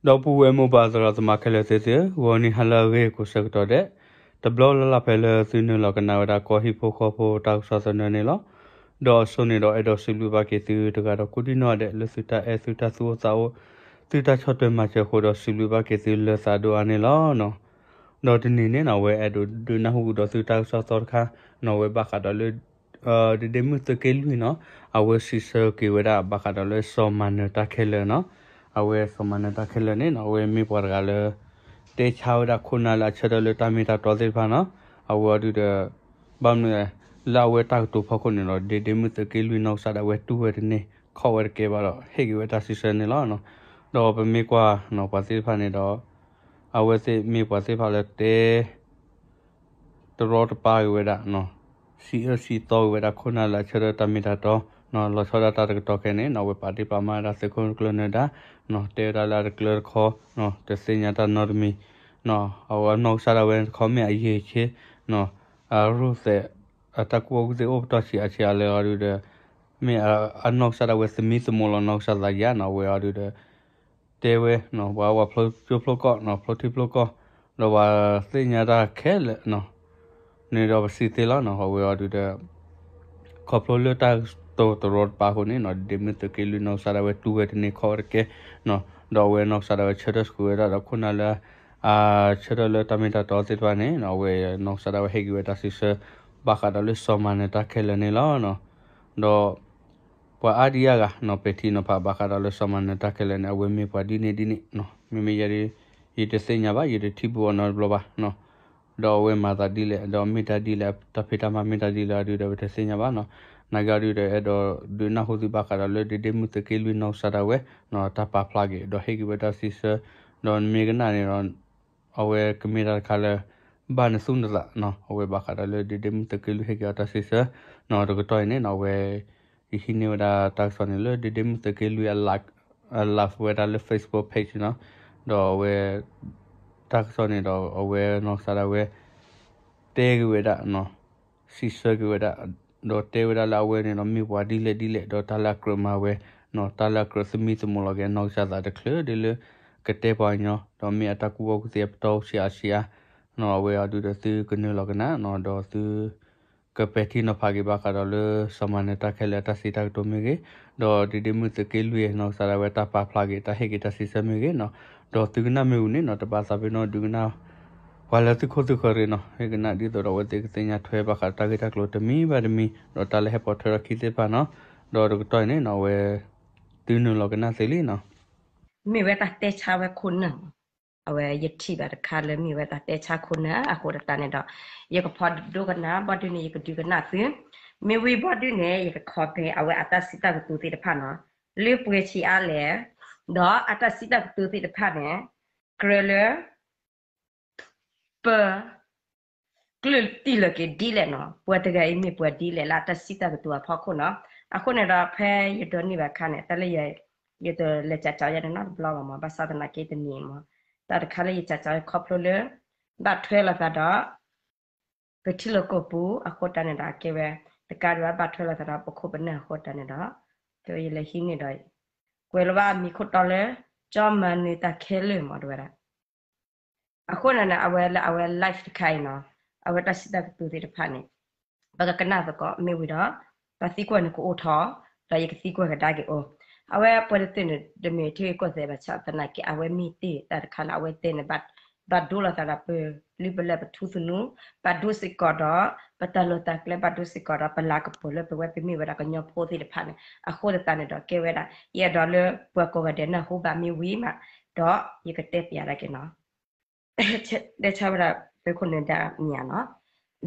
ဒီပုၢ်ဝဲၢ်မိၢ်ပၢ်သရၣ်သမါခဲလၢာ်သ့ၣ်ဧၢ, ဂီၤနံၤဟါလၢအဂ့ၤကိးဆၢကတီၢ်ဒဲး, တဘျီလၢ်လၢ်ဖဲလၢသုနုာ်လီၤကနၣ်ဝဲဒၣ်ကီၢ်ဟံၣ်ဖိဃီဖိတၢ်ကစီၣ်သနၢၣ်န့ၣ်လီၤ. ဒီးအစိန့ၣ်ဒီးအဲၣ်ဒိးစံးဘျုးဘၣ်က့ၤသုတဂၤဒီးကိးဒံနီၢ်ဒဲး လၢသုတၢ်အဲၣ်သုတၢ်သူၣ်အိၣ်သးအိၣ် သုတၢ်ဆီၣ်ထွဲမၤစၢၤအဃိဒီးစံးဘျုးဘၣ်က့ၤသုလၢသးဒိၣ်အါန့ၣ်လီၤ. ဒီးတနံၤန့ၣ်နီၢ် အဝဲအဲၣ်ဒိးဒုးနၢ်ဟူကဒီးသုတၢ်ကစီၣ်သီတခါနီၢ် အဝဲဘၣ်ဃးဒီးလၢ ဒ့ဒ့မုၣ်သုးက့လွံၢ်နီၢ် အဝဲစံးဆၢက့ၤဝဲဒၣ်ဘၣ်ဃးဒီးလၢစီၤမၤနၢၤတၢ်ခဲလၢာ်နီၢ်, အဝဲစီၤမၤနၢၤတၢ်ခဲလၢာ်န့ၣ်နီၢ် အဝဲမ့ၢ်ပှၤတဂၤလၢ တဲဆါဝဲဒၣ်ခိၣ်နၢ်လၢအဆၢထၢၣ်လၢတၢ်မ့ၢ်တၢ်တီသ့ၣ်တဖၣ်နီၢ်, အဝဲအီၤဒုးဒီး ဘၣ်မနုၤ လၢအဝဲတၢ်ကတိၤဖီခိၣ်န့ၣ်ဒီး ဒ့ဒ့မုၣ်သုးက့လွံၢ်နီၢ်ကစၢ်ဒၣ်ဝဲတူၢ်ဝဲတန့ၢ် ခီၣ်ဝဲတကဲဘၣ်ဒီး ဟ့ၣ်က့ၤဝဲတၢ်စံးဆၢန့ၣ်လီၤ. ဒီးပမ့ၢ်ကွၢ်နီၢ် ပှၤသ့ၣ်တဖၣ်န့ၣ်ဒီး အဝဲသ့ၣ်မ့ၢ်ပှၤသ့ၣ်တဖၣ်လၢတဲ တရီတပါက့ၤဝဲဒၣ်, စံးအၢစံးသီက့ၤဝဲဒၣ်ခိၣ်နၢ်လၢအဆၢထၢၣ်တၢ်မ့ၢ်တၢ်တီ, လီၤဆီဒၣ်တၢ်တကတီၢ်ခဲအံၤန့ၣ် အဝဲပာ်ဒ့ၣ်ပာ်မၤဝဲဒၣ်သုးခိၣ်ကျၢၢ်နၢၤဒါ, တဲဝဲဒၣ်လၢအတကျၢၤတခီ, တသ့ၣ်ညါတၢ်နီတမံၤ, အဝဲနီၢ်ကစၢ်ဒၣ်ဝဲတခီမ့ၢ်အယံာ်ဆ့, အရိၣ်သဲး အတၢ်ကူၣ်ဘၣ်ကူၣ်သ့အိၣ်ပတီၢ်ဆံးအါဆံးအါလၢအီၤဒုးဒီး မ့ၢ်အနီၢ်ကစၢ်ဒၣ်ဝဲသမံသမိးလီၤနီၢ်ကစၢ်သးယါနီၢ် အဝဲအီၤဒုးဒီး တဲဝဲ ပှၤဝဲဖျိကၠိဖျိကီၢ်နီၢ် ဖျိထံဖျိကီၢ်, ဒီးပှၤသ့ၣ်ညါတၢ်ခဲလၢာ်နီၢ် န့ၣ်ဒီးပစံးသ့လီၤနီၢ် အဝဲအီၤဒုးဒီး ခီဖျိလၢတၢ်ကတိၤတရီတပါအဃိန့ၣ်နီၢ် ဒ့ဒ့မုၣ်သုးက့လွံၢ်နီၢ်ကစၢ်ဒၣ်ဝဲတူၢ်ဝဲတန့ၢ်ခီၣ်ဝဲတကဲနီၢ်, ဒီးအဝဲနီၢ်ကစၢ်ဒၣ်ဝဲဆၢထၢၣ်စူၤဝဲဒၣ်ဒီးခိၣ်နၢ်လၢ အဆၢထၢၣ်လၢတၢ်မ့ၢ်တၢ်တီသ့ၣ်တဖၣ်န့ၣ် အဝဲနီၢ်ကစၢ်ဒၣ်ဝဲဟ့ၣ်က့ၤဝဲတၢ်စံးဆၢ ဘၣ်ဃးဒီးလၢစီၤမၤနၢၤတၢ်ခဲလၢာ်န့ၣ်လီၤ. ဒီး ပှၤအါဒံအါဂၤနီၢ် ပဲာ်ထံနီၤဖးဘၣ်ဃးဒီးလၢစီၤမၤနၢၤတၢ်ခဲလၢာ်န့ၣ် အဝဲမ့ၢ်ပှၤဒ်န့ၣ်ဒ်န့ၣ်, မ့မ့ၢ်ယဲဒၣ် ယတသ့ၣ်ညါဘၣ် ယတထံၣ်ဘူးအီၤနီတဘျီဘၣ်, ဒီးအဝဲမၤသးဒ်လဲၣ် ဒီးမ့ၢ်တၢ်ဒ်လဲၣ် တၢ်ဖံးတၢ်မၤမ့ၢ်တၢ်ဒ်လဲၣ်အီၤဒုးဒီး ပတသ့ၣ်ညါဘၣ်နီၢ်, နာ်က့အီၤဒုးဒီး အဲၣ်ဒိးဒုးနၢ်ဟူသုဘၣ်ဃးဒီးလၢဒ့ဒ့မုၣ်သုးက့လွံၢ်နီၢ်ကစၢ်ဒၣ်ဝဲ တၢ်ပာ်ဖျါက့ၤ ဒီးဟ့ၣ်က့ၤဝဲတၢ်စံးဆၢ, ဒီးနမ့ၢ်ကနၣ်န့ၣ်ဒီး အဝဲကမ့ၢ်တၢ်တခါလၢ ဘၣ်နသူၣ်နသးနီၢ် အဝဲဘၣ်ဃးဒီးလၢဒ့ဒ့မုၣ်သုးက့လွံၢ်ဟ့ၣ်က့ၤအီၤတၢ်စံးဆၢ, တကတီၢ်အံၤန့ၣ်နီၢ် အဝဲ ယဟံးန့ၢ်ဝဲဒၣ်တၢ်ကစီၣ်န့ၣ်လၢဒ့ဒ့မုၣ်သုးက့လွံၢ်အ live ဝဲဒၣ်လၢ Facebook page နီၢ်, ဒီးအဝဲ တၢ်ကစီၣ်န့ၣ်ဒီးအဝဲနီၢ်ကစၢ်ဒၣ်ဝဲ တဲက့ၤဝဲဒၣ် စံးဆၢက့ၤဝဲဒၣ်, ဒီးတဲဝဲဒၣ်လၢအဝဲန့ၣ်ဒီးမ့ၢ်ပှၤဒ်လဲၣ်ဒ်လဲၣ် ဒီးတၢ်လၢအကြၢးမၤဝဲ, တၢ်လၢအကြၢးသမံသမိးလီၤက့ၤအနီၢ်ကစၢ်သးတချုးဒ်လၢ ကတဲပှၤကညီ, ဒီးမ့ၢ်အတၢ်ကူၣ်ဘၣ်ကူၣ်သ့အပတီၢ်ဆံးအါဆံးအါ, အဝဲအီၤဒုးဒီးသုကနုာ်လီၤကနၣ်, ဒီးသု ကပဲာ်ထံနီၤဖးက့ၤဘၣ်ဃးဒီးလၢ စီၤမၤနၢၤတၢ်ခဲလၢာ်အတၢ်စံးတၢ်ကတိၤမ့ၢ်ဂ့ၤ, ဒီးဒ့ဒ့မုၣ်သုးက့လွံၢ်နီၢ်ကစၢ်ဒၣ်ဝဲတၢ်ပာ်ဖျါက့ၤ တၢ်ဟ့ၣ်က့ၤတၢ်စံးဆၢမ့ၢ်ဂ့ၤနီၢ်, ဒီးသုကနၣ်မ့ၢ်ဝံၤန့ၣ်နီၢ် တဘၣ်သးပ့ၤနီၣ်ဒုးကနၣ် ပှၤလၢသုခိၣ်သုဃၢၤရ့ၣ်နီၢ် ဟ့ၣ်ကနၣ်ဒ်သိးဒီးအဝဲသ့ၣ်ကသ့ၣ်ညါထွဲဘၣ်ဃးဒီးတၢ်ဂ့ၢ်တၢ်ကျိၤတမံၤဘၣ်တမံၤ ဒီးတၢ်လၢဟဲပိာ်ထွဲထီၣ်ခံသ့ၣ်တဖၣ်နီၢ်, ဒီးတကတီၢ်အံၤန့ၣ်နီၢ် အဝဲ သုနုာ်လီၤကနၣ်သ့လံနီၢ်. မ့ၢ်ဝဲတၢ်တဲဆါဝဲခိၣ်နၢ်, အဝဲယထံၣ်ဘၣ်တခါလၢမ့ၢ်ဝဲတၢ်တဲဆါခိၣ်နၢ်အဃိတၢ်န့ၣ်ဒီး ယကဖီဒိကနၣ် ဘီဒုန့ၣ် ယကဒုးကနၣ်သု, မ့ၢ်ဝံၤဘီဒုန့ၣ် ယက comment အဝဲအတၢ်စံးတၢ်ကတိၤသ့ၣ်တဖၣ်နီၢ်, လၢပှဲၤဆံးအါလဲၣ်, ဒီးအတၢ်စံးတၢ်ကတိၤသ့ၣ်တဖၣ်န့ၣ် ကြၢးလၢ ပ ကျၢၢ်တံၢ်လီၤက့ၤဒ်လဲၣ်နီၢ်, ပှၤတဂၤအံၤမ့ၢ်ပှၤဒ်လဲၣ်လၢအတၢ်စံးတၢ်ကတိၤအဖီခိၣ်နီၢ်. အဃိန့ၣ်ဒီး ဖဲယဒိးန့ၢ်ဘၣ်အခါန့ၣ် တၢ်လၢ ယတလဲၤကးကီယဲန့ၣ်နီတဘျီဘၣ်မး ဘၣ်ဆၣ်သနာ်က့တနံၤမး တၢ်တခါလၢယကးကီခီဖျိလၢ ဘၣ်ထွဲလိာ်သးဒီး ပထံလီၢ်ကီၢ်ပူၤအဃိတၢ်န့ၣ်ဒီး အကဲဝဲ တကးဒံးဘၣ် ဘၣ်ထွဲလိာ်သးဒီး ပခိၣ်ပနၢ်အဃိတၢ်န့ၣ်ဒီး ကဲဝဲယလဲၤဟံးန့ၢ်ဒီး ကွဲးလီၤဘၣ်မံၤခိၣ်တီလၢ ကၠီမၤနၢၤတၢ်ခဲလၢာ်မး တဲဝဲဒၣ် အဃိန့ၣ်န့ၣ် အဝဲလၢအဝဲ live တခါအံၤနီၢ်, အဝဲတၢ်စံးတၢ်ကတိၤသ့ၣ်တဖၣ်န့ၣ် ပကကနၣ်သကိးမ့ၢ်ဝံၤဒီး ပှၤသံကွၢ်န့ၣ်ကအိၣ်ထီၣ်, ဒီးယကသံကွၢ်ကဒါက့ၤအိၣ်, အဝဲပှၤတသ့ၣ်န့ၣ် တမ့ၢ်ထံဂ့ၢ်ကီၢ်သဲးဘၣ်ဆၣ်သနာ်က့ အဝဲမ့ၢ်တ့ၢ်တၢ်တခါလၢအဝဲတဲန့ၣ် ဘၣ်ဒိလိာ်သးဒီးပလုၢ်ပလၢၢ်ပထူသနူ, ဘၣ်ဒိစ့ၢ်ကီးဒီး ပတၢ်လီၢ်တၢ်ကျဲ ဘၣ်ဒိစ့ၢ်ကီးဒီး ပလၤကပီၤလၢပဝဲပမ့ၢ်ဝဲဒၣ်ကညီဖိသ့ၣ်တဖၣ်န့ၣ် အဃိသတးန့ၣ်ဒီး ကဲဝဲဒၣ် ယအဲၣ်ဒိးလၢပှၤကိးဂၤဒဲးနၢ်ဟူဘၣ်မ့ၢ်ဝံၤမး ဒီးယကတဲပျးဒၣ်က့ၤနီၢ် တဲဆါဝဲဒၣ်သုးခိၣ်နၢၤဒါမံၤနီၢ်,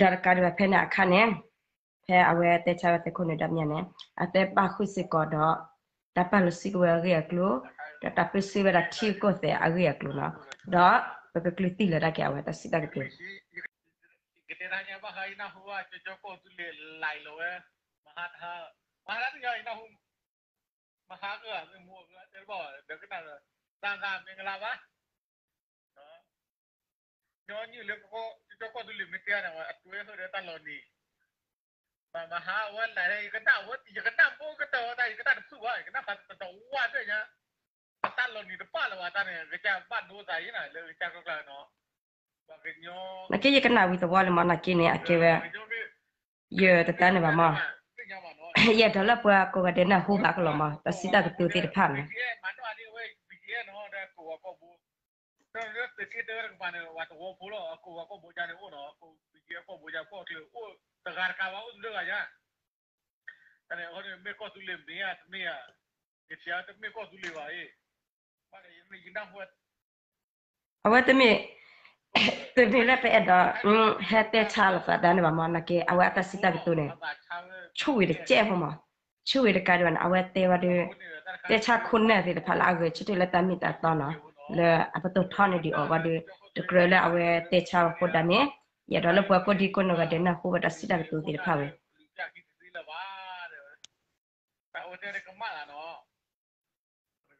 ဒီးတကးဒံးဘၣ်ဖဲန့ၣ်အခါန့ၣ် ဖဲအဝဲတဲဆါဝဲသုးခိၣ်နၢၤဒါမံၤန့ၣ် အတဲဘၣ်ဃုာ်စ့ၢ်ကီးဒီး တၢ်ပာ်လီၤစုကဝဲၤအဂ့ၢ်အကျိၤ, ဒီးတၢ်ပၢဆှၢဝဲဒၣ်ထံကီၢ်သဲးအဂ့ၢ်အကျိၤနီၢ်, ဒီးပကကျုးတံၢ်လီၤဒၣ်က့ၤအဝဲတၢ်စံးတၢ်ကတိၤ ကတဲတၢ်ညါဘၣ်ဃးအံၤနၢ်ဟူဘၣ် ကၠီကၠီကီၢ်သူလ့ၤ like လီၤဝဲ မဟါတဟါ, မဟါတဟါတယီအံၤနၢ်ဟူ, မဟါကမ့ၢ်မူအကတဲတဘၣ် ဒီးကနၣ်ဒီး သးသးမ့ၢ်ကလါဘၣ်, ညီနုၢ်လၢပကီၢ် ကၠီကၠီကီၢ်သူလ့ၤမ့ၢ်တဲန့ၣ် အတွဲဃုာ်ဒီးတၢ်လီၤနံၤ, မဟါအဝဲ like ယကနၣ်ဝဲ ယကနၣ်ဘိကတၢၢ်ဝဲတၢ် ယကနၣ်တဖုၣ်ဘၣ် ယကနၣ်ဖးတတီၤဝါဒၣ်ညါ, တၢ်လီၤနံၤတပာ်လၢၤဘၣ်တၢ်န့ၣ် ကစၢ်ဘၣ်ဒိသးယံၤနၤလၢကစၢ်ကျိၤကျါနီၤ, နာ်က့ယကနၣ်ဝံၤသဝီလံမး နာ်က့န့ၣ် အကဲဝဲ ယတတၢ်န့ၣ်ဘၣ်မး, ယအဲၣ်ဒိးလၢပှၤကိးဂၤဒဲးနၢ်ဟူဘၣ်ကလီၤမး တၢ်စံးတၢ်ကတိၤသ့ၣ်တဖၣ်န့ၣ် သုးက့တၢတကပၤန့ၣ် ဝၤသဝီဖိလီၤ အကိးဝၤကိးဘိညါန့ၣ်အိၣ်နီၤ အကိးဘိညါ ပှီၢ်ဘိညါ ပှီၢ်ချၢအိၣ် တဂၤတကးဘၣ်အိၣ်တလၢဂၤညါ, တၢ်န့ၣ်အဃိန့ၣ် မ့ၢ်ကီၢ်သူလ့ၤမ့ၢ်ဧါ တမ့ၢ်ဧါ, ယထံၣ်တမ့ၢ်ကီၢ်သူလ့ၤဘၣ်အံၤ, ဘၣ်ဒီးယမ့ၢ်ယနၢ်ဟူ အဝဲတမ့ၢ် တမ့ၢ်လၢပအဲၣ်ဒိး ဟဲတဲဆါလိာ်သးဒၣ်န့ၣ်ဘၣ်မး နာ်က့ အဝဲအတၢ်စံးတၢ်ကတိၤန့ၣ် ဆိၣ်ဂ့ၤတကဲးဖိမး, ဆိၣ်ဂ့ၤတကးဒံးဘၣ်န့ၣ် အဝဲတဲဝဲဒၣ် တဲဆါခိၣ်နၢ်သ့ၣ်တဖၣ်လၢအဂဲၤဆၢထၢၣ်လၢတၢ်မ့ၢ်တၢ်တီနီၤ, လၢအပတိၢ်ထီန့ၢ်ဒံးအီၤဝဲဒီး တကြၢးလၢအဝဲတဲဆါအဃိဒၣ်န့ၣ် ယအဲၣ်ဒိးလၢပှၤကိးဒံကိးနီၢ်ဂၤဒဲးနၢ်ဟူဝဲတၢ်စံးတၢ်ကတိၤသ့ၣ်တဖၣ်ဝဲ အဝဲတဲကမၣ်လၢန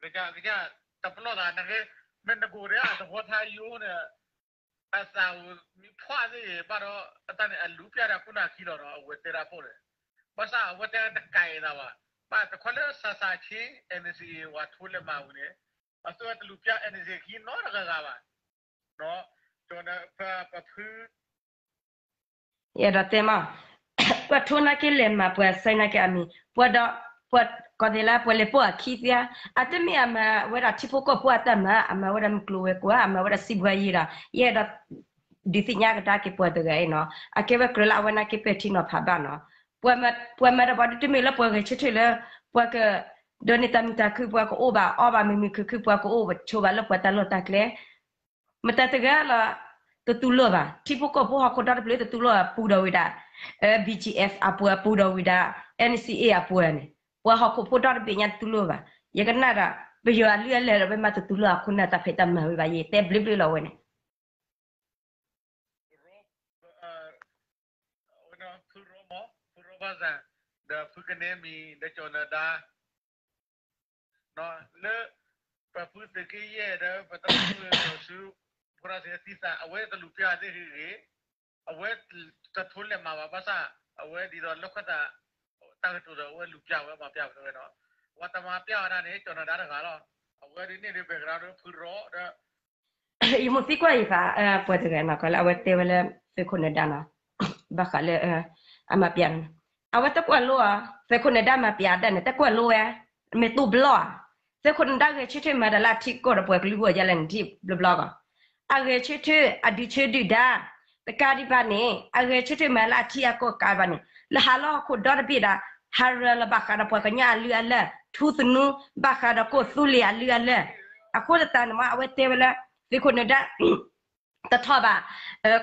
ီၤ, ကစၢ် တပလီၢ်သးနက့ မ့ၢ်နကိးဒဲးအသဝီထါယိန့ၣ် အသးမံဖှၣ်သ့ၣ်ဘၣ်ဒီး အတၢ်န့ၣ် အလူၤပျၢ်တၢ်ခိၣ်နၢ်ခံလီၤနီၤ အဝဲတဲဒၣ်ဖှိၣ်န့ၣ်, ဘၣ်ဆၣ်အဝဲတဲတကးအံၤသးဘၣ်, ဘၣ်တခီလၢ စးစးဆ့ NCA ဝဲထိလဲၤမၤဝံၤန့ၣ် အသုဝဲတလူၤပျၢ် NCA ခံနီတဂၤဂၤဘၣ်, ပဖု ယအဲၣ်ဒိးတဲမး, ပှၤထိနာ်က့လဲၤမၤ ပှၤဆဲနာ်က့အမံၤ ပှၤဒီး ပှၤကီၢ်သ့ၣ်လၢပှၤလဲၤပိာ်အခံသ့ဧါ, အတမ့ၢ်အမၤဝဲဒၣ်ထံဖိကီၢ်ဖိအတၢ်မၤ အမၤဝဲဒၣ်မုၢ်ကျိၤဝဲၤကွာ် အမၤဝဲဒၣ်စံးဘှါယံၤဒီး ယအဲၣ်ဒိး ဒုးသ့ၣ်ညါကဒါက့ၤပှၤတဂၤအံၤနီၤ အကဲဝဲကြၢးလၢအဝဲနာ်က့ပဲာ်ထံနီၤဖးဘၣ်နီၤ, ပှၤမၤဒီးပှၤဒုးတမ့ၢ်လၢပှၤဂဲၤဆၢထၢၣ်လၢ ပှၤက ဒိးန့ၢ်တၢ်မုာ်တၢ်ခုၣ် ပှၤကအိၣ်ဘၣ်အီဘၣ်မုာ်မုာ်ခုၣ်ခုၣ် ပှၤကအိၣ်ဆိးဘၣ်လၢပှၤတၢ်လီၢ်တၢ်ကျဲ မတၤတဂၤလီၤ တတူၢ်လိာ်ဘၣ် ထံဖိကီၢ်ဖိဟီၣ်ခိၣ်ဒီတဖျၢၣ်တတူၢ်လိာ်ဘၣ် ပူၤဒီးဝံၤဒၣ် BGF အပှၤ ပူၤဒီးဝံၤဒၣ် NCA အပှၤန့ၣ် ပှၤဟီၣ်ခိၣ်ဖိဒီတဘ့ၣ်ညါတတူၢ်လိာ်ဘၣ် ယကနၣ်ဒီး ပယီၤအလုၢ်အလၢ်ဒီး ပမၤတတူၢ်လိာ်အခိၣ်နၢ်တၢ်ဖံးတၢ်မၤဝံၤဘၣ် ယတဲဘျုးဘျုးလီၤဝဲန့ၣ် ဖုရီမး ဖုရီဘၣ်သး ဒီးဖုကနဲမံၤ ဒီးကၠီၤနၤဒါ လၢ ပဖုသုးက့ယဲၢ်ဒီး ပတၢ်ဖုစု ဖိရၣ်စ့သံသး အဝဲတလူၤပျၢ်သ့ၣ်ဂ့ၤဂ့ၤ အဝဲတထိလဲၤမၤဘၣ်ဘၣ်ဆၣ် အဝဲဒ်သိးလၢခီၣ်သး တၢ်ကတိၤဒီး အဝဲလူၤပျၢ်ဝဲမၤပျၢ်ဝဲတဝဲနီၤ ပှၤတမၤပျၢ်ဝဲဒၣ်န့ၣ် ကၠီၤနၤဒါတဂၤလီၤ အဝဲဒ်န့ၣ်ဒီး background ဒီးဖုရီဒီး ယမိၢ်သံကွၢ်အံၤသး ပှၤတဂၤနီၤ ကီးလၢအဝဲတဲဝဲလၢ သုးခိၣ်နၢၤဒါနီၤ ဘၣ်ဃးလၢ အမၤပျၢ် အဝဲတကွၢ်လိဧါ သုးခိၣ်နၢၤဒါမၤပျၢ်ဒၣ်န့ၣ် တကွၢ်လိဝဲ မ့ၢ်တူၢ်ဘျီဧါ သုးခိၣ်နၢၤဒါဂဲၤဆၢထၢၣ်မၤတၢ်လၢအထံကီၢ်ဒီးပှၤကလုာ်ဂီၢ်ယါလဲၣ်န့ၣ် ထံၣ်ဘျီဘျီကီး အဂဲၤဆၢထၢၣ် အဒုးဆၢဒုၣ်ဒါ တကးဒံးဘၣ်န့ၣ် အဂဲၤဆၢထၢၣ်မၤလၢအထံအကီၢ်ကးဘၣ်န့ၣ် လၢဟးလီၤဟီၣ်ခိၣ်ဒီတဘ့ၣ်ဒၣ် ဟးရၢလီၤဘၣ်ဃးဒီးပှၤကညီအလုၢ်အလၢ် ထူသနူ ဘၣ်ဃးဒီးကီၢ်သူလ့ၤအလုၢ်အလၢ် အဃိသတးန့ၣ်မး အဝဲတဲဝဲလၢ သုးခိၣ်နၢၤဒါ တထီၣ်ဘၣ်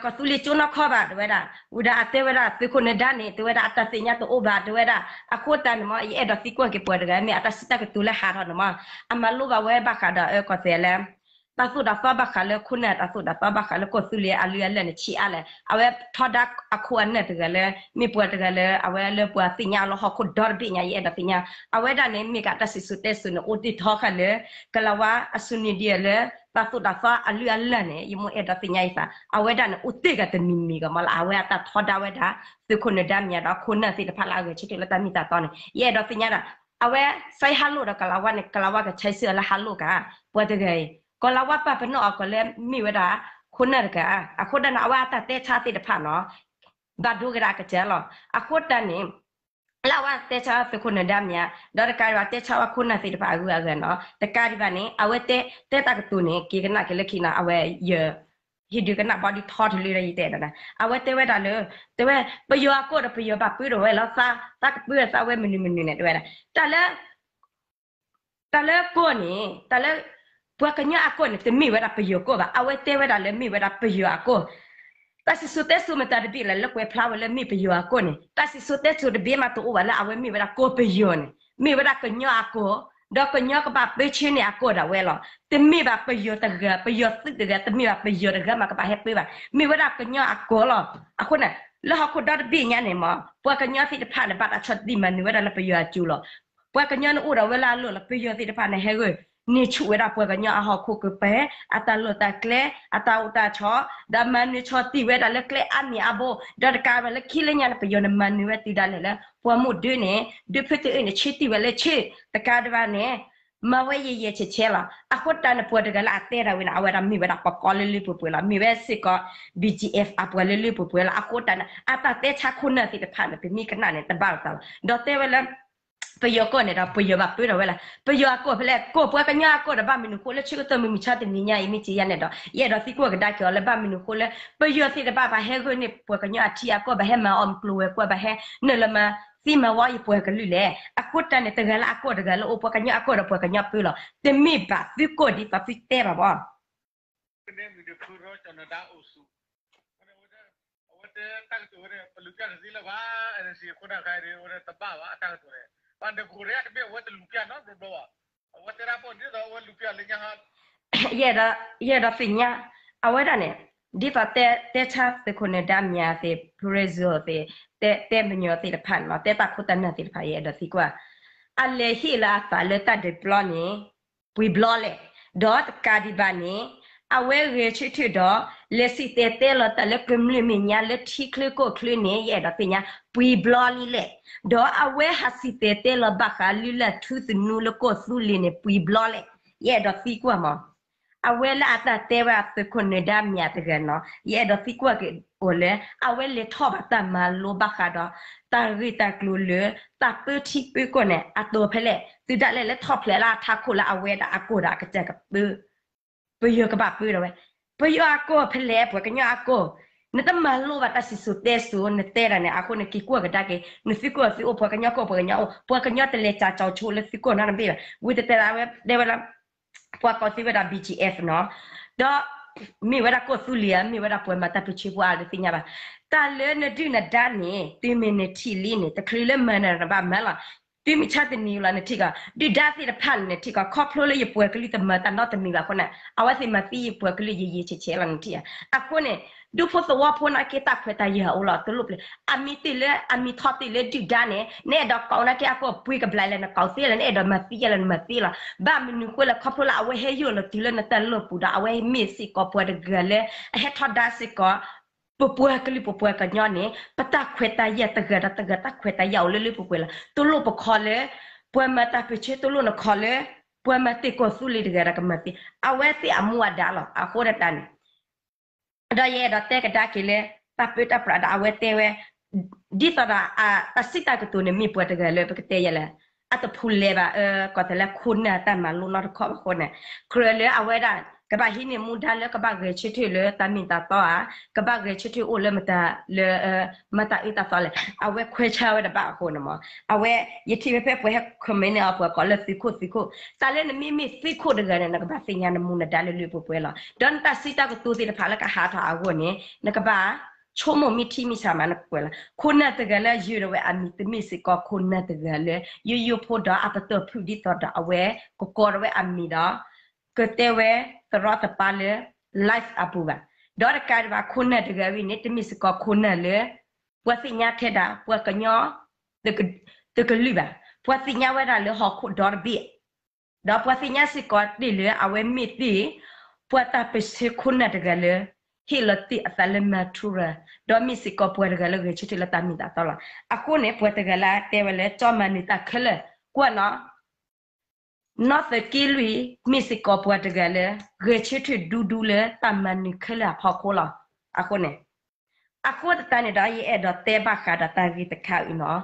ကီၢ်သူလ့ၤကၠိနီၢ်ခီဘၣ် တဲဝဲဒၣ် ဝံၤဒီးအတဲဝဲဒၣ် သုးခိၣ်နၢၤဒါန့ၣ် တဲဝဲဒၣ်အတၢ်သ့ၣ်ညါတအိၣ်ဘၣ်တဲဝဲဒၣ် အဃိသတးန့ၣ်မး ယအဲၣ်ဒိးသံကွၢ်က့ၤပှၤတဂၤ မ့ၢ်အတၢ်စံးတၢ်ကတိၤလၢဟးထီၣ်န့ၣ်မး အမၤလိဘၣ်ဝဲဘၣ်ဃးဒီး ကီၢ်သဲးလၢ တၢ်သိၣ်တၢ်သီဘၣ်ဃးလၢခိၣ်နၢ် တၢ်သိၣ်တၢ်သီဘၣ်ဃးလၢကီၢ်သူလ့ၤအလုၢ်အလၢ်န့ၣ် ဆံးအါလဲၣ် အဝဲထီဒါအခိၣ်အနၢ်တဂၤလၢ မ့ၢ်ပှၤတဂၤလၢ အဝဲလၢပှၤသ့ၣ်ညါလၢဟီၣ်ခိၣ်ဒီတဘ့ၣ်ညါ ယအဲၣ်ဒိးသ့ၣ်ညါ အဝဲဒၣ်န့ၣ် မ့ၢ်ကအတၢ်စံၣ်စိၤတဲစိၤန့ၣ် အိၣ်တ့ၢ်ထီဃာ်လၢ ကလၤဝါအ social media လၢ တၢ်သိၣ်တၢ်သီအလုၢ်အလၢ်န့ၣ် ယမိၢ်အဲၣ်ဒိးသ့ၣ်ညါအံၤသး အဝဲဒၣ်န့ၣ် အိၣ်တ့ၢ်ဂၤတမံၤမံၤဂၤမးလၢ အဝဲအတၢ်ထီဒါဝဲဒၣ် သုးခိၣ်နၢၤဒါမံၤဒီး ခိၣ်နၢ်သ့ၣ်တဖၣ်လၢအဂဲၤဆၢထၢၣ်လၢတၢ်မ့ၢ်တၢ်တီန့ၣ် ယအဲၣ်ဒိးသ့ၣ်ညါဒၣ် အဝဲ စဲဟးလိၣ်ဒီးကလၤဝါန့ၣ် ကလၤဝါကဆဲးစၢၤအီၤလၢဟးလိၣ်ကါ ပှၤတဂၤအံၤ ကလၤဝါပာ်ပနီၣ်အီၤကီးလၢမ့ၢ်ဝဲဒၣ် ခိၣ်နၢ်တဂၤ အဃိဒၣ်န့ၣ် အဝဲအတၢ်တဲဆါသ့ၣ်တဖၣ်နီၤ ဘၣ်ဒိကဒၣ်အကစၢ်လီၤ အဃိတၢ်န့ၣ် လၢအဝဲတဲဆါသုးခိၣ်နၢၤဒါမံၤ ဒီးတကးဒံးဘၣ်တဲဆါဝဲခိၣ်နၢ်သ့ၣ်တဖၣ်အဂုၤအဂၤနီၤ တကးဒံးဘၣ်န့ၣ် အဝဲတဲ တဲတၢ်ကတိၤန့ၣ် က့ၤကနၣ်က့ၤလၢခံနီၤ အဝဲယ ဟ့ၣ်ဒုးကနၣ်ဘီဒုးထီထီၣ်လံဒီးယတဲဒီး အဝဲတဲဝဲဒၣ်လၢ တဲဝဲ ပယီၤအကီၢ်ဒီးပယီၤဘၣ်ပၢဒီးဝဲလီၤ သးကပၢသးဝဲမနုၤမနုၤန့ၣ် တဲဝဲဒၣ် တၢ်လၢ တၢ်လၢကီၢ်န့ၣ် တၢ်လၢ ပှၤကညီအကီၢ်န့ၣ် တမ့ၢ်ဝဲဒၣ်ပယီၤကီၢ်ဘၣ် အဝဲတဲဝဲဒၣ်လၢမ့ၢ်ဝဲဒၣ်ပယီၤအကီၢ် တၢ်စံၣ်စိၤတဲစိၤမတၤတဘ့ၣ်လဲၣ် လၢကွဲးဖျါဝဲလၢမ့ၢ်ပယီၤအကီၢ်န့ၣ် တၢ်စံၣ်စိၤတဲစိၤတဘ့ၣ်မးတအိၣ်ဘၣ်လၢအဝဲမ့ၢ်ဝဲဒၣ်ကီၢ်ပယီၤန့ၣ် မ့ၢ်ဝဲဒၣ်ကညီအကီၢ် ဒီးကညီကဘၣ်ပၢဆှၢန့ၢ်အကီၢ်ဒၣ်ဝဲလီၤ တမ့ၢ်ဘၣ်ပယီၤတဂၤ ပယီၤသုးတဂၤ တမ့ၢ်ဘၣ်ပယီၤတဂၤမးကဘၣ်ဟဲပၢဘၣ် မ့ၢ်ဝဲဒၣ်ကညီအကီၢ်လီၤ အဃိန့ၣ် လၢဟီၣ်ခိၣ်ဒီတဘ့ၣ်ညါန့ၣ်မး ပှၤကညီသ့ၣ်တဖၣ်န့ၣ် ဘၣ်တၢ်ဆီၣ်တံၢ်မၤနၢၤဝဲဒၣ်လၢပယီၤအစုလီၤ ပှၤကညီန့ၣ်အိၣ်ဒီးဝဲလၢအလီၢ်လီၤ ပယီၤသ့ၣ်တဖၣ်န့ၣ် ဟဲဂ့ၤန့ၢ်ဆူၣ်ဝဲဒၣ်ပှၤကညီအဟီၣ်ခိၣ်ကပၤ အတၢ်လီၢ်တၢ်ကျဲ အတၢ်အိၣ်တၢ်ဆိး ဒီးမၤနၢၤဆီၣ်တံၢ်ဝဲဒၣ်လၢကျဲအါမံၤအါဘိ ဒီးတကးဘၣ်လၢခံလၢညါန့ၣ် ပယီၤန့ၣ်မၤနၢၤဝဲတုၤဒၣ်လဲာ်လၢ ပှၤမိၢ်ဒၢန့ၣ် ဒုးဖုတအုၣ်န့ၣ် ဆ့တံၢ်ဝဲလၢဆ့ တကးဒံးဘၣ်န့ၣ် မၤဝဲယဲၢ်ယဲၢ်ဆဲးဆဲးလီၤ. အဃိတၢ်န့ၣ် ပှၤတဂၤလၢအတဲတၢ်ဝဲန့ၣ် အဝဲဒၣ်မ့ၢ်ဝဲဒၣ်ပှၤကီၢ်လၢလၢပှဲၤပှဲၤလီၤ. မ့ၢ်ဝဲစ့ၢ်ကီး ဘံၣ်ကၠံၣ်အဲၣ် အပှၤလၢလၢပှဲၤပှဲၤလီၤ. အဃိတၢ်န့ၣ် အတၢ်တဲဆါခိၣ်နၢ်သ့ၣ်တဖၣ်န့ၣ် ပမ့ၢ်ကနၣ်န့ၣ် တဘၣ်လိာ်သးလီၤ. ဒီးတဲဝဲလၢ ပယီၤကီၢ်န့ၣ်ဒီး ပယီၤဘၣ်ပၢထီၣ်ဝဲလၢ ပယီၤအကီၢ်ဖဲလဲၣ် ကီၢ်ပှၤကညီအကီၢ်ဒီး ဘၣ်မနုၤဃိလၢဆၢကတီၢ်မုၢ်မဆါတနံၤညါအံၤ မ့ၢ်က့ၤယါန့ၣ်ဒီး ယအဲၣ်ဒိးသံကွၢ်ကဒါက့ၤအီၤလၢ ဘၣ်မနုၤဃိလၢ ပယီၤသ့ၣ်တဖၣ်ဘၣ်ဟဲဂုာ်န့ၢ်ပှၤကညီအထံအကီၢ် ဘၣ်ဟဲမၤအီၣ်မုၢ်ကျိၤဝဲၤကွာ် ဘၣ်ဟဲနုာ်လီၤမၤသံမၤဝီယပှၤကလုာ်လဲၣ်. အဃိတၢ်န့ၣ် တဂၤလၢအကီၢ်တဂၤလၢအိၣ် ပှၤကညီအကီၢ်ဒီးပှၤကညီပၢလီၤ. တမ့ၢ်ဘၣ်သုကီၢ်ဒ်သိးသုတဲဘၣ်ဘၣ် ကန့ၣ်မုၢ်ဒုးဖုရီကၠီၤနဒါအိၣ်ဆူၣ်, အဝဲတၢ်ကတိၤဝဲန့ၣ် ပလူၤပျၢ်တသ့လၢၤဘၣ်, အစံးခိၣ်နၢ်ခါအံၤ အဝဲတဘၣ်ဘၣ် အတၢ်ကတိၤန့ၣ်, ဘၣ်နကိးရၢတဘ့ၣ် အဝဲတလူၤပျၢ်နီတဘျီဘၣ်, အဝဲတဲဒၣ်ပိၢ်ဒ်သိးအဝဲလူၤပျၢ်လၢညါဟါ ယအဲၣ်ဒိး, ယအဲၣ်ဒိးသ့ၣ်ညါ, အဝဲဒၣ်န့ၣ် ဒ်သိးတဲဆါသုးခိၣ်နၢၤဒါမၠးသ့ၣ် ဖူရ့ၣ်စူၣ်သ့ၣ် တဲတဲမညီၤသ့ၣ်တဖၣ်န့ၣ်လီၤ, တဲတၢ်ခိၣ်တၢ်နၢ်သ့ၣ်တဖၣ် ယအဲၣ်ဒိးသံကွၢ်, အလဲၤဟ့ၣ်လၢအသးလၢတၢ်ဒုးပျီန့ၣ် ပှံၤဘျီလဲၣ်, ဒီးတကးဒံးဘၣ်န့ၣ် အဝဲဂဲၤဆၢထၢၣ်ဒီး လဲၤစံၣ်တဲၤတဲလီၤတၢ်လၢကမျၢၢ်မဲာ်ညါလၢထံချၢကီၢ်ချၢန့ၣ် ယအဲၣ်ဒိးသ့ၣ်ညါ ပှံၤဘျီလံလဲၣ်, ဒီးအဝဲဟးစံၣ်တဲၤတဲလီၤဘၣ်ဃးလုၢ်လၢ်ထူသနူလၢကီၢ်သူလ့ၤန့ၣ် ပှံၤဘျီလဲၣ်, ယအဲၣ်ဒိးသံကွၢ်မး အဝဲလၢအတၢ်တဲဝဲအသုးခိၣ်နၢၤဒါမၠးတဂၤန့ၣ်လီၤ, ယအဲၣ်ဒိးသံကွၢ်က့ၤအီၤလၢ အဝဲလဲၤထီၣ်ဘၣ်တၢ်မၤလိဘၣ်ဃးဒီး တၢ်ဂ့ၢ်တၢ်ကျိၤလၢ တၢ်ပၢထံပၢကီၢ်န့ၣ် အတီၤဖဲလဲၣ်, သုဒၣ်လဲာ်လၢထီၣ်ဖျဲးလၢအထးခိၣ်လၢအဝဲဒၣ်အကီၢ်ဒီးအကစၢ်ကပၢ ပယီၤကဘၣ်ပၢဒီးဝဲ, ပယီၤအကီၢ်ဖဲလဲၣ် ပှၤကညီအကီၢ်, နတမၤလိဘၣ်တၢ်စံၣ်စိၤတဲစိၤ နတဲဒၣ်န့ၣ် အဃိန့ၣ် က့ၤကွၢ်ကဒါက့ၤ နသုကီၢ်သုအိၣ် ပှၤကညီကီၢ်ပှၤကညီအိၣ်, ပှၤကညီတလဲၤကၠးကၠီၤဆိလၢသုကီၢ်နီတဘ့ၣ်ဘၣ်, ဝံၤတတဲဒၣ်ဝဲဒဲဝဲလၢ ပှၤကိးသံဝဲဒၣ် ဘံၣ်ကၠံၣ်အဲၣ် နီၤ, ဒီးမ့ၢ်ဝဲဒၣ်ကီၢ်သူလ့ၤဧါ မ့ၢ်ဝဲဒၣ်ပှၤမၤတၢ်ပၢဆှၢဖိအါဒ်သ့ၣ်ညါဘၣ်, တၢ်လၢနဒုၣ်နဒါန့ၣ် တုၤမ့ၢ်နထံၣ်လံန့ၣ် တချုးလၢမၤနၤနဘၣ်မၤလီၤ, တုၤမုၢ်ဆါတနံၤလီၤနထံၣ်ကီး ဒုၣ်ဒါသ့ၣ်တဖၣ်န့ၣ်နထံၣ်ကီး ခီဖျိလၢယပှၤကလုာ်တမၤတၢ်နီတမံၤဘၣ်အဃိန့ၣ် အဝဲသ့ၣ်မၤသံယပှၤကလုာ်ယံာ်ယံာ်ဆဲးဆဲးလီၤနထံၣ်ဧါ, အဃိန့ၣ် ဒူဖိသဝီဖိနာ်က့တၢ်ခွဲးတၢ်ယာ်အိၣ်လီၤ တလိၣ်ပျဲ, အမံၤတ့ၢ်လၢ အမံၤထီၣ်တ့ၢ်လၢဒုၣ်ဒါန့ၣ် နအဲၣ်ဒိးကိးနာ်က့အကီၢ်ပှ့ၤကဘျါလဲၣ် နကိးသ့လီၤ နအဲၣ်ဒိးမၤသံယဲလီၤ နမၤသံလီၤ, ဘၣ်မနုၤဃိလဲၣ် ခီဖျိလၢအဝဲဟဲယိာ်လီၤတုၤလၢနတၢ်လီၢ်ပူၤဒီး အဝဲမ့ၢ်စ့ၢ်ကီးပှၤတဂၤလၢ အဟဲထီဒါစ့ၢ်ကီး ပပှၤကလုာ်ပပှၤကညီန့ၣ် ပတၢ်ခွဲးတၢ်ယာ်တဂၤဒီးတဂၤတၢ်ခွဲးတၢ်ယာ်အိၣ်လၢလၢပှဲၤပှဲၤလီၤ, တလိၣ်ပခီလၢ ပှၤမၤတၢ်ပၢဆှၢ တလိၣ်နခီလၢ ပှၤမၤတ့ၢ်ကီၢ်သူလ့ၤတဂၤဒီးကမၤသံ အဝဲသ့ၣ်အမူအဒါလီၤ အဃိဒၣ်တၢ်န့ၣ် ဒီးယအဲၣ်ဒိးတဲကဒါက့ၤလၢ တၢ်ပၢတၢ်ပြးဒီးအဝဲတဲဝဲ ဒ်သိးဒီး တၢ်စံးတၢ်ကတိၤန့ၣ် မ့ၢ်ပှၤတဂၤလၢပကတဲယဲလဲၣ် အတဖူလဲၤဘၣ် ကီၢ်သးလၢခိၣ်နၢ်တၢ်မၤလိနီတခီဘၣ်အဃိန့ၣ် ကြၢးလၢအဝဲဒၣ် ကဘၣ်ဟံးန့ၢ်မူဒါလၢကဘၣ်ဂဲၤဆၢထၢၣ်လၢတၢ်မ့ၢ်တၢ်တီဧါ ကဘၣ်ဂဲၤဆၢထၢၣ်အိၣ်လၢမတၤလၢ မၤတၢ်အၢတၢ်သီလဲၣ် အဝဲခွဲးဆါဝဲတဘၣ်အဃိန့ၣ်မး အဝဲ ယထံၣ်ဝဲဖဲပှၤဟဲ comment န့ၢ်အီၤ ပှၤကိးလၢသုးခိၣ်သုးခိၣ် တၢ်လၢနမ့မ့ၢ်သုးခိၣ်တဂၤန့ၣ် နကဘၣ်သ့ၣ်ညါနမူနဒါလၢလၢပှဲၤပှဲၤလီၤ ဒီးနတၢ်စံးတၢ်ကတိၤသ့ၣ်တဖၣ်လၢကဟးထီၣ်အဂီၢ်န့ၣ် နကဘၣ် ဆိကမိၣ်မ့ၢ်ထံမ့ၢ်ဆးမးနကွဲးလီၤ ခိၣ်နၢ်တဂၤလၢယုာ်ဒီးဝဲအမံၤ တမ့ၢ်စ့ၢ်ကီးခိၣ်နၢ်တဂၤလၢ ယိယိဖိဒီးအပတီၢ်ဖုၣ်ဒ်သိးဒီးအဝဲ ကကိးဒီးဝဲအမံၤဒီး ကတဲဝဲသရီသပၢ်လၢ live အပူၤဘၣ်. ဒီးတကးဒံးဘၣ်ခိၣ်နၢ်တဂၤဝဲန့ၣ် တမ့ၢ်စ့ၢ်ကီးခိၣ်နၢ်လၢ ပှၤသ့ၣ်ညါထဲဒၣ် ပှၤကညီ တကလုာ်ဘၣ်. ပှၤသ့ၣ်ညါဝဲဒၣ်လၢဟီၣ်ခိၣ်ဒီတဘ့ၣ် ဒီးပှၤသ့ၣ်ညါစ့ၢ်ကီးတ့ၢ်လၢအဝဲမ့ၢ်တ့ၢ် ပှၤတၢ်ပၢဆှၢခိၣ်နၢ်တဂၤလၢ ဟ့ၣ်လီၤတ့ၢ်အသးလၢမၤထူရၤ ဒီးမ့ၢ်စ့ၢ်ကီးပှၤတဂၤလၢဂဲၤဆၢထၢၣ်လၢတၢ်မ့ၢ်တၢ်တီလီၤ. အဃိန့ၣ် ပှၤတဂၤလၢတဲဝဲလၢ ကၠီမၤနၢၤတၢ်ခဲလၢာ် ကွၢ်နီၤ နီၢ်သက့လွံၢ် မ့ၢ်စ့ၢ်ကီးပှၤတဂၤလၢ ဂဲၤဆၢထၢၣ်ဒူဒူလၢတၢ်မၤနၢၤခဲလၢာ်အဖီခိၣ်လီၤ. အဃိန့ၣ် အဃိသတးန့ၣ်ဒီး ယအဲၣ်ဒိးတဲဘၣ်ဃးဒီးတၢ်ဂ့ၢ်တခါအံၤနီၤ,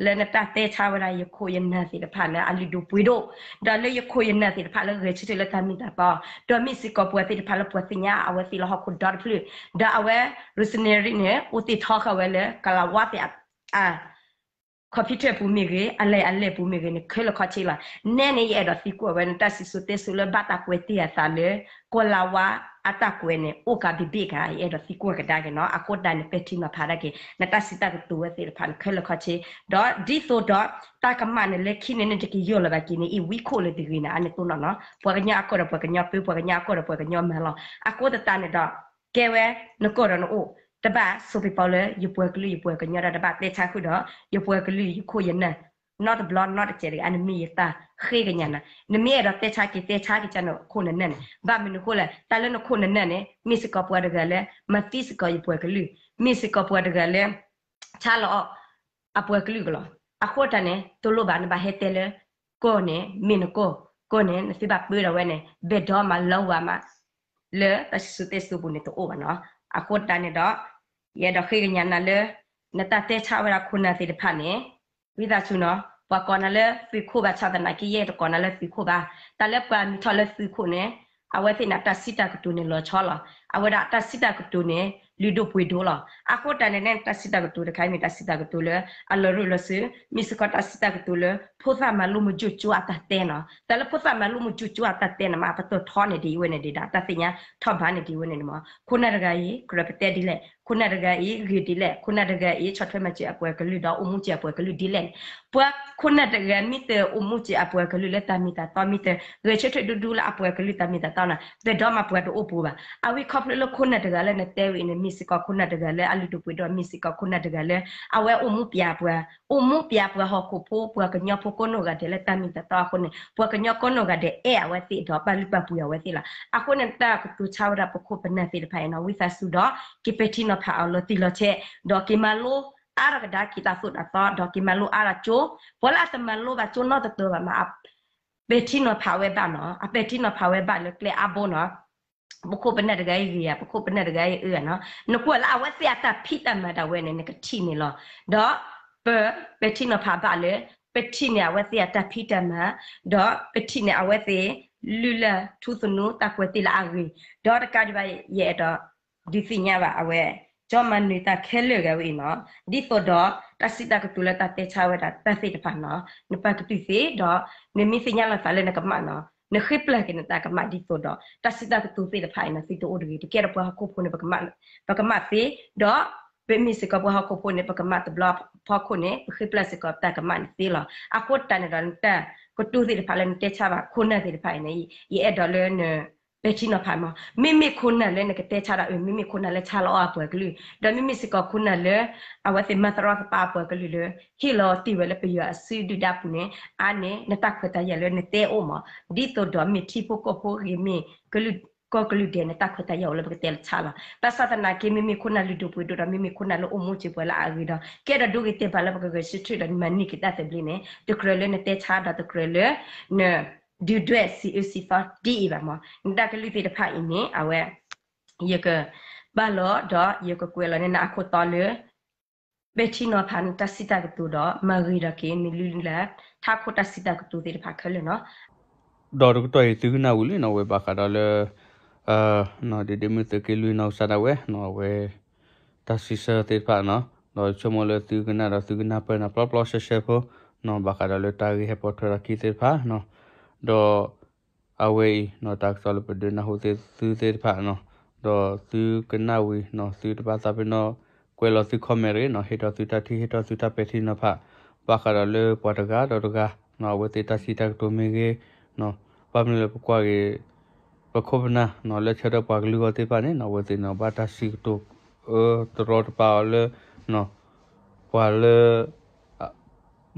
လၢနတၢ်တဲဆါဝဲဒၣ်ယခိၣ်ယနၢ်သ့ၣ်တဖၣ်လၢအလုၢ်ဒိၣ်ပှ့ၤဒိၣ်, ဒီးလၢယခိၣ်ယနၢ်သ့ၣ်တဖၣ်လၢဂဲၤဆၢထၢၣ်လၢတၢ်မ့ၢ်တၢ်တီ, ဒီးမ့ၢ်စ့ၢ်ကီးပှၤသ့ၣ်တဖၣ်လၢပှၤသ့ၣ်ညါအဝဲသ့ၣ်လၢဟီၣ်ခိၣ်ဒီတဖျၢၣ်, ဒီးအဝဲ revolutionary န့ၣ် အိၣ်တ့ၢ်ထီဃာ်ဝဲလၢ ကလးဝါသ့ၣ် computer ပူၤမ့ၢ်ဂ့ၤ, အလဲၢ်အလဲၢ်ပူၤမ့ၢ်ဂ့ၤန့ၣ် ခဲလၢာ်ခဲဆ့လီၤ. နဲန့ၣ် ယအဲၣ်ဒိးသံကွၢ်ဝဲ နတၢ်စံၣ်စိၤတဲစိၤလၢဘၣ်တၢ်ကွဲးတ့ၢ်အသးလၢ ကီၢ်လၤဝါအတၢ်ကွဲးန့ၣ် အိၣ်ကးဘံၣ်ဘ့ၣ်ကါ, ယအဲၣ်ဒိးသံကွၢ်ကဒါက့ၤနီၤ. အဃိတၢ်န့ၣ် ပဲာ်ထံနီၤဖးဒၣ်က့ၤ နတၢ်စံးတၢ်ကတိၤဝဲသ့ၣ်တဖၣ်န့ၣ် ခဲလၢာ်ခဲဆ့, ဒီးဒ်သိးဒီး တၢ်ကမၣ်န့ၣ် လၢခံန့ၣ်န့ၣ် တက့ၤယီၢ်လီၤဘၣ်က့ၤန့ၣ် အံၤဝံခိၣ်လၢတဂ့ၤန့ၣ် အန့ၣ်တိၢ်နီၣ်နီၤ, ပှၤကညီအကီၢ်ဒီးပှၤကညီပၢ, ပှၤကညီအကီၢ်ဒီးပှၤကညီမၤလီၤ. အဃိသတးန့ၣ်ဒီး ကဲဝဲ နကီၢ်ဒီးနအိၣ်, တဘၣ်စိာ်ပ့ၤပီလၢယပှၤကလုာ်ယပှၤကညီဒီး တဘၣ်တဲဆါဃုာ်ဒီး ယပှၤကလုာ်ယခိၣ်ယနၢ်, နီတဘျီနီတစဲးတဂ့ၤ, အန့ၣ်မ့ၢ်ယတၢ်ဃ့ကညးနၤ, နမ့ၢ်အဲၣ်ဒိးတဲဆါက့ၤ တဲဆါက့ၤကနခိၣ်နနၢ်န့ၣ်, ဘၣ်မနုၤဃိလဲၣ်, တၢ်လၢနခိၣ်နနၢ်န့ၣ် မ့ၢ်စ့ၢ်ကီးပှၤတဂၤလၢ မၤသံစ့ၢ်ကီးယပှၤကလုာ်, မ့ၢ်စ့ၢ်ကီးပှၤတဂၤလၢ ဆါလီၤအီၤ အပှၤကလုာ်ကလီၤ. အဃိတၢ်န့ၣ် တလိၣ်ဘၣ်နဘၣ်ဟဲတဲလၢ ကီၢ်န့ၣ် မ့ၢ်နကီၢ်, ကိးန့ၣ် နသုဘၣ်ပၢဒီးဝဲန့ၣ် ဘဲၣ်ဒီမးလၢဝၤမး လၢတၢ်စံၣ်စိၤတဲစိၤပူၤန့ၣ်တအိၣ်ဘၣ်နီၤ. အဃိတၢ်န့ၣ်ဒီး ယအဲၣ်ဒိးဃ့ကညးနၤလၢ နတၢ်တဲဆါဝဲဒၣ်ခိၣ်နၢ်သ့ၣ်တဖၣ်န့ၣ် ဝံသးစူၤနီၤ ပှၤကိးနၤလၢသုးခိၣ်ဘၣ်ဆၣ်သနာ်က့ ယဲတကိးနၤလၢသုးခိၣ်ဘၣ်. တၢ်လၢပှၤမံၤထီၣ်လၢသုးခိၣ်န့ၣ် အဝဲသ့ၣ်န့ၣ် တၢ်စံးတၢ်ကတိၤန့ၣ်လီၤဆီလီၤ. အဝဲဒၣ်တၢ်စံးတၢ်ကတိၤန့ၣ် လုၢ်ဒိၣ်ပှ့ၤဒိၣ်လီၤ. အဃိတၢ်န့ၣ်န့ၣ် တၢ်စံးတၢ်ကတိၤတခါအံၤမ့ၢ်တၢ်စံးတၢ်ကတိၤလၢ အလီၤရူၢ်လီၤစုာ်, မ့ၢ်စ့ၢ်ကီးတၢ်စံးတၢ်ကတိၤလၢ ဖိသၣ်မၤလိမ့ၢ်ကၠိကၠိအတၢ်တဲနီၤ. တၢ်လၢဖိသၣ်မၤလိမ့ၢ်ကၠိကၠိအတၢ်တဲန့ၣ်မး အပတီၢ်ထီန့ၢ်ဒံးဝဲန့ၣ်ဒံးဒီး တၢ်သ့ၣ်ညါထီၣ်ဘးန့ၢ်ဒံးဝဲန့ၣ်မး ခိၣ်နၢ်တဂၤအံၤ ကြၢးပတဲဒ်လဲၣ်, ခိၣ်နၢ်တဂၤအံၤ ဂ့ၤဒ်လဲၣ်, ခိၣ်နၢ်တဂၤအံၤ ဆီၣ်ထွဲမၤစၢၤအပှၤကလုာ်ဒီး အိၣ်မူစ့ၢ်အပှၤကလုာ်ဒ်လဲၣ်န့ၣ်, ပှၤခိၣ်နၢ်တဂၤမ့ၢ်တအိၣ်မူစ့ၢ်အပှၤကလုာ်လၢတၢ်မ့ၢ်တၢ်တီ မ့ၢ်တဂဲၤဆၢထၢၣ်ဒူဒူလၢအပှၤကလုာ်တၢ်မ့ၢ်တၢ်တီန့ၣ် ဘဲၣ်ဒီမးပှၤတအိၣ်ပူၤဘၣ်. အဝဲခီဖျိလၢခိၣ်နၢ်တဂၤလၢနတဲဝဲအံၤန့ၣ် မ့ၢ်စ့ၢ်ကီးခိၣ်နၢ်တဂၤလၢအလုၢ်ဒိၣ်ပှ့ၤဒိၣ် မ့ၢ်စ့ၢ်ကီးခိၣ်နၢ်တဂၤလၢ အဝဲအိၣ်မူပျဲပှၤ အိၣ်မူပျဲပှၤဟီၣ်ခိၣ်ဖိ ပှၤကညီဖိကိးနီၢ်ဂၤဒဲးလၢတၢ်မ့ၢ်တၢ်တီအဃိန့ၣ် ပှၤကညီကိးနီၢ်ဂၤဒဲးအဲၣ်အဝဲသ့ၣ်ဒီး ပာ်လုၢ်ပာ်ပှ့ၤအဝဲသ့ၣ်လီၤ. အဃိန့ၣ် တၢ်ကတိၤဆါဝဲဒၣ်ပခိၣ်ပနၢ်သ့ၣ်တဖၣ်အံၤနီၤ ဝံသးစူၤဒီး က့ၤပဲာ်ထံနီၤဖးအီၤလီၤတံၢ်လီၤဆဲး ဒီးက့ၤမၤလိအါထီၣ်ကဒါက့ၤတၢ်သိၣ်တၢ်သီ ဒီးက့ၤမၤလိအါထီၣ်ကၠိ, ပှၤလၢအတမၤလိဘၣ်ကၠိနီတတီၤဘၣ်မး ပဲာ်ထံနီၤဖးဝဲဘၣ်နီၤ အပဲာ်ထံနီၤဖးဝဲဘၣ်လၢကျဲအါဘိနီၤ ပခိၣ်ပနၢ်တဂၤအံၤဂ့ၤဧါ ပခိၣ်ပနၢ်တဂၤအံၤအၢဧါနီၤ နကွၢ်လၢအဝဲသ့ၣ်အတၢ်ဖံးတၢ်မၤဒၣ်ဝဲန့ၣ် နကထံၣ်န့ၣ်လီၤ. ဒီးပ ပဲာ်ထံနီၤဖးဘၣ်လၢ ပထံၣ်န့ၢ်အဝဲသ့ၣ်အတၢ်ဖံးတၢ်မၤ ဒီးပထံၣ်န့ၢ်အဝဲသ့ၣ် လုၢ်လၢ်ထူသနူတၢ်ကွဲးသ့လၢအဂ့ၤ ဒီးတကးဒံးဘၣ် ယအဲၣ်ဒိး ဒုးသ့ၣ်ညါဘၣ်အဝဲ ကၠီမၤနၢၤတၢ်ခဲလၢာ်ဂ့ၤဝဲအံၤနီၤ ဒ်သိးဒီး တၢ်စံးတၢ်ကတိၤလၢတၢ်တဲဆါဝဲဒၣ်တၢ်သ့ၣ်တဖၣ်နီၤ နပာ်ကတုာ်သ့ဒီး နမ့ၢ်သ့ၣ်ညါလီၤသးလၢနကမၣ်နီၤ နဃ့ပျၢ်က့ၤနတၢ်ကမၣ်ဒ်သိးဒီး တၢ်စံးတၢ်ကတိၤသ့ၣ်တဖၣ်အံၤနီၤ သုတအိၣ်တဂ့ၤ တကဲဒီးပှၤဟီၣ်ခိၣ်ဖိန့ၣ် ပကမၣ်သ့ ဒီး ပမ့ၢ်စ့ၢ်ကီးပှၤဟီၣ်ခိၣ်ဖိန့ၣ် ပကမၣ်တဘျီဖီခိၣ်န့ၣ် ပဃ့ပျၢ်စ့ၢ်ကီးတၢ်ကမၣ်န့ၣ်သ့လီၤ. အဃိတၢ်န့ၣ်ဒီး နတၢ်ကတိၤသ့ၣ်တဖၣ်လၢနတဲဆါဘၣ်ခိၣ်နၢ်သ့ၣ်တဖၣ်အံၤန့ၣ် ယအဲၣ်ဒိးလၢန ပဲာ်ထံနီၤဖးမး မ့မ့ၢ်ခိၣ်နၢ်လၢနကတဲဆါဒၣ်အၢ မ့မ့ၢ်ခိၣ်နၢ်လၢဆါလီၤအီၣ်အပှၤကလုာ် ဒီးမ့မ့ၢ်စ့ၢ်ကီးခိၣ်နၢ်လၢ အဝဲသ့ၣ်မၤသရီသပာ်အပှၤကလုာ်လၢ ဟ့ၣ်လီၤတ့ၢ်ဝဲလၢပယီၤအစုဒုၣ်ဒါပူၤန့ၣ် အါန့ၢ်နတၢ်ခွဲးတၢ်ယာ်လၢနတဲအိၣ်မး ဒ်သိးဒီးမ့ၢ်ထံဖိကီၢ်ဖိဂ့ၤ မ့ၢ်ကလုာ်ကီၢ်ကလုာ်ဒဲး နတၢ်ခွဲးတၢ်ယာ်အိၣ်လၢပကတဲလီၤဆါလီၤ. ဘၣ်ဆၣ်သနာ်က့ မ့မ့ၢ်ခိၣ်နၢ်လုၢ်ဒိၣ်ပှ့ၤဒိၣ်ဒီး မ့မ့ၢ်ခိၣ်နၢ်လၢအိၣ်မူစ့ၢ်ပှၤလၢအဂ့ၤဒီး ကဲဒီးဒိဂ့ၤတဲာ်ဘၣ်လၢပကဂဲၤဆၢထၢၣ်ဒီးမၤန့ၢ်က့ၤတၢ်သဘျ့န့ၣ် တကြၢးလၢနတဲဆါဒီးတကြၢးလၢ န ဒုၣ်ဒွဲၣ်စံးအၢစံးသီဒ်အံၤဘၣ်မး နတၢ်ကလုၢ်သ့ၣ်တဖၣ်အံၤန့ၣ် အဝဲ ယက ပာ်လီၤဒီးယကကွဲးလီၤန့ၢ်နၤအခိၣ်တီလၢ ပဲာ်ထံနီၤဖးနတၢ်စံးတၢ်ကတိၤဒီး မၤဂ့ၤဒီးက့ၤနလုၢ်လၢ် ထးခိၣ်တၢ်စံးတၢ်ကတိၤသ့ၣ်တဖၣ်ခဲလၢာ်နီၤ. ဒီးတကတီၢ်အံၤသုကနၣ်ဝံၤလံနီၤ ဝဲဘၣ်ဃးဒီးလၢ ဒ့ဒ့မုၣ်သုးက့လွံၢ်နီၢ်ကစၢ်ဒၣ်ဝဲနီၤ အဝဲ တၢ်စံးဆၢသ့ၣ်တဖၣ်နီၤ ဒီးဆိကမိၣ်လၢသုကနၣ်ဒီးသုကနၢ်ပၢၢ်နၤပျီပျီရှဲရှဲဖိနီၤ ဘၣ်ဃးဒီးလၢတၢ်ဂ့ၢ်ဟဲပိာ်ထွဲထီၣ်ခံသ့ၣ်တဖၣ်နီၤ ဒီး အဝဲအံၤနီၤ တၢ်ကစီၣ်လၢပဒုးနၢ်ဟူသုသ့ၣ်တဖၣ်နီၤ ဒီးသုကနၣ်ဝံၤနီၤ သုတဘၣ်သးပ့ၤနီၣ် ကွဲးလီၤသု comment တဂ့ၤနီၤ ဟ့ၣ်ထီၣ်သုတၢ်ထံၣ် ဟ့ၣ်ထီၣ်သုတၢ်ပဲာ်ထံနီၤဖး ဘၣ်ဃးဒီးလၢပှၤတဂၤဒီးတဂၤနီၤ အဝဲသ့ၣ်တၢ်စံးတၢ်ကတိၤမ့ၢ်ဂ့ၤနီၤ ဘၣ်မနုၤလၢပကွၢ်က့ၤ ပခိၣ်ပနၢ်နီၤ လၢဆၢထၢၣ်ပှၤကလုာ်ဂီၢ်သ့ၣ်တဖၣ်န့ၣ်နီၤ အဝဲသ့ၣ်န့ၣ် ဘၣ်တၢ်စံးကတိၤ အၢ တရီတပါအီၤလၢ ပှၤလၢ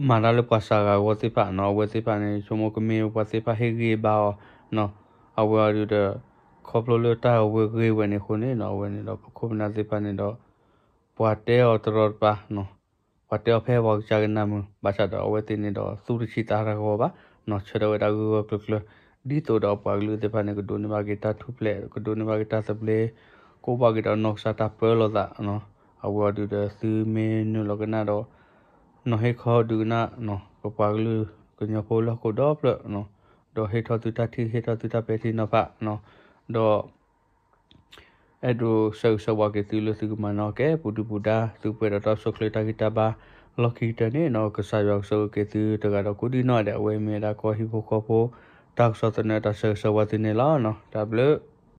မၤတၢ်လၢပှၤစှၤဂၤအဂီၢ်သ့ၣ်တဖၣ်နီၤ အဝဲသ့ၣ်တဖၣ်န့ၣ် ဆိကမိၣ်ကမ့ၢ်ပှၤသ့ၣ်တဖၣ်ဟ့ၣ်ဂံၢ်ဘါအီၤနီၤ အဝဲအီၤဒုးဒီး ခီဖျိလၢတၢ်အဝဲဂ့ၤဝဲန့ၣ်အဃိန့ၣ်နီၤ အဝဲန့ၣ်ဒီးပခိၣ်ပနၢ်သ့ၣ်တဖၣ်န့ၣ်ဒီး ပှၤတဲအီၤတရီတပါနီၤ ပှၤတဲအီၤဖဲပှၤကစၢ်ကနၣ်မုာ် ဘၣ်ဆၣ်ဒီးအဝဲသ့ၣ်န့ၣ်ဒီး သူၣ်တဆံးသးတဂီၤဘၣ်နီၤ ဆၢထၢၣ်ဝဲဒၣ်ဂၢၢ်ဂၢၢ်ကျၢၤကျၢၤ ဒ်သိးဒီးပှၤကလုာ်သ့ၣ်တဖၣ်န့ၣ် ကဒိးန့ၢ်ဘၣ်က့ၤတၢ်ထူၣ်ဖျဲး ကဒိးန့ၢ်ဘၣ်က့ၤတၢ်သဘျ့ ကအိၣ်ဘၣ်က့ၤဒီးနီၢ်ကစၢ်တၢ်ပၢလီၤသးနီၤ အဝဲအီၤဒုးဒီးသုမ့ၢ်နုာ်လီၤကနၣ်ဒီး နီၤဟ့ၣ်ခီဒုးကနၣ်နီၤ ပပှၤကလုာ်ကညီဖိလၢဟီၣ်ခိၣ်ဒီဖျၢၣ်နီၤ ဒီးဟ့ၣ်ထီၣ်သုတၢ်ထံၣ် ဟ့ၣ်ထီၣ်သုတၢ်ပဲာ်ထံနီၤဖးနီၤ ဒီး အဲၣ်ဒိးဆၢဂ့ၤဆၢဝါက့ၤသုလၢသုကမၤနၢၤက့ၤ ပူၤဒုၣ်ပူၤဒါ သုကပှဲၤဒီးတၢ်အိၣ်ဆူၣ်အိၣ်ချ့တၢ်ဂံၢ်တၢ်ဘါ လီၢ်ခံကတၢၢ်န့ၣ်နီၤ ကစၢ်ယွၤကဆိၣ်ဂ့ၤက့ၤသုတဂၤဒီးကိးဒံနီၢ်ဒဲး အဝဲမ့ၢ်ဝဲဒၣ်ကီၢ်ဟံၣ်ဖိဃီဖိ တၢ်ကစီၣ်သနၢၣ်တၢ်ဆၢဂ့ၤဆၢဝါသုန့ၣ်လီၤ. တၢ်ဘျုး